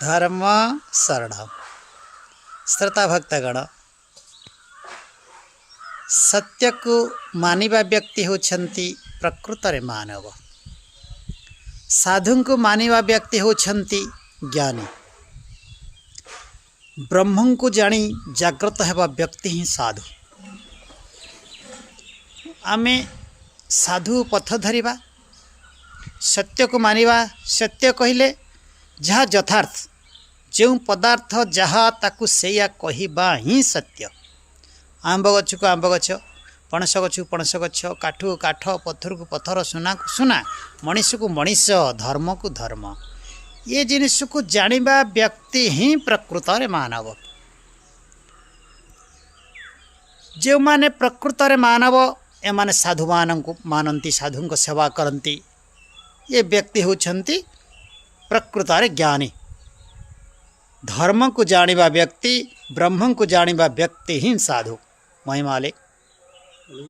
ଧର୍ମ ଶରଣ। ଶ୍ରୋତା ଭକ୍ତଗଣ, ସତ୍ୟକୁ ମାନିବା ବ୍ୟକ୍ତି ହେଉଛନ୍ତି ପ୍ରକୃତରେ ମାନବ। ସାଧୁଙ୍କୁ ମାନିବା ବ୍ୟକ୍ତି ହେଉଛନ୍ତି ଜ୍ଞାନୀ। ବ୍ରହ୍ମଙ୍କୁ ଜାଣି ଜାଗ୍ରତ ହେବା ବ୍ୟକ୍ତି ହିଁ ସାଧୁ। ଆମେ ସାଧୁ ପଥ ଧରିବା, ସତ୍ୟକୁ ମାନିବା। ସତ୍ୟ କହିଲେ ଯାହା ଯଥାର୍ଥ, ଯେଉଁ ପଦାର୍ଥ ଯାହା ତାକୁ ସେଇଆ କହିବା ହିଁ ସତ୍ୟ। ଆମ୍ବ ଗଛକୁ ଆମ୍ବ ଗଛ, ପଣସ ଗଛକୁ ପଣସ ଗଛ, କାଠକୁ କାଠ, ପଥରକୁ ପଥର, ସୁନାକୁ ସୁନା, ମଣିଷକୁ ମଣିଷ, ଧର୍ମକୁ ଧର୍ମ। ଏ ଜିନିଷକୁ ଜାଣିବା ବ୍ୟକ୍ତି ହିଁ ପ୍ରକୃତରେ ମାନବ। ଯେଉଁମାନେ ପ୍ରକୃତରେ ମାନବ, ଏମାନେ ସାଧୁମାନଙ୍କୁ ମାନନ୍ତି, ସାଧୁଙ୍କ ସେବା କରନ୍ତି। ଏ ବ୍ୟକ୍ତି ହେଉଛନ୍ତି ପ୍ରକୃତରେ ଜ୍ଞାନୀ। ଧର୍ମକୁ ଜାଣିବା ବ୍ୟକ୍ତି, ବ୍ରହ୍ମଙ୍କୁ ଜାଣିବା ବ୍ୟକ୍ତି ହିଁ ସାଧୁ। ମହିମାଲେ।